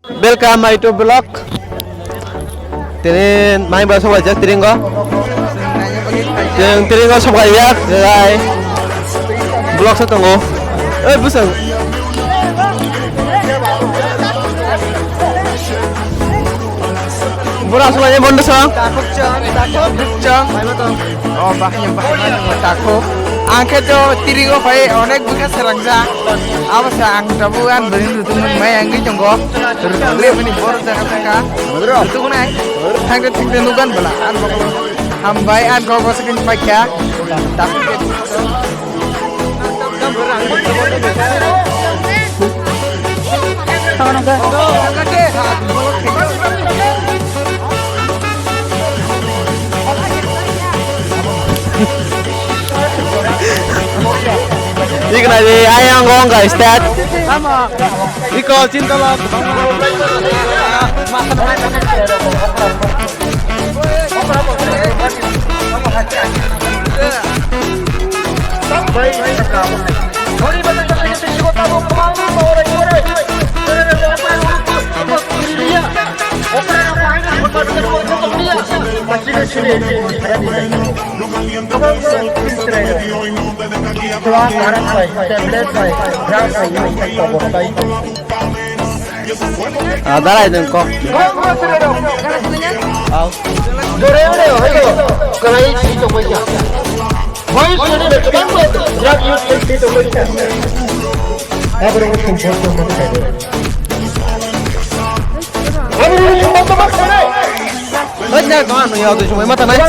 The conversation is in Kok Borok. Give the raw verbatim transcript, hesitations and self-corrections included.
Welcome my to vlog. Tini mai ba sobai jak tiringo. Tini tiringo sobai jak, gai. Vlog sa tongo. Eh, busang. Bura sobai bondo sa. Takok chang, takok chang. Oh, bahaya, bahaya, takok. Ang khe to tiringo phai onek bwkha serangjak. Abo sa ang tabuk ang bwrwini rutukmani mai wngwi tongo. Rutukmani borok jaga thangkha. Rutuknai. Thangkhe thangkhe nugan bwla. Ang bo hambai ang go go second paikha. Ikna di ayang gong guys, tet. Iko cinta lah. Tablet bai, tablet bai, gram bai, tabok bai. Ah, darai dong kok. Au. Dore dore, hello. Kalai si to bai ya. Bai si to bai ya. Gram bai, gram use si to bai ya. Abro ko sum sum sum sum. Abro ko sum sum sum. Hoi na, kau anu ya, tu cuma mata naik.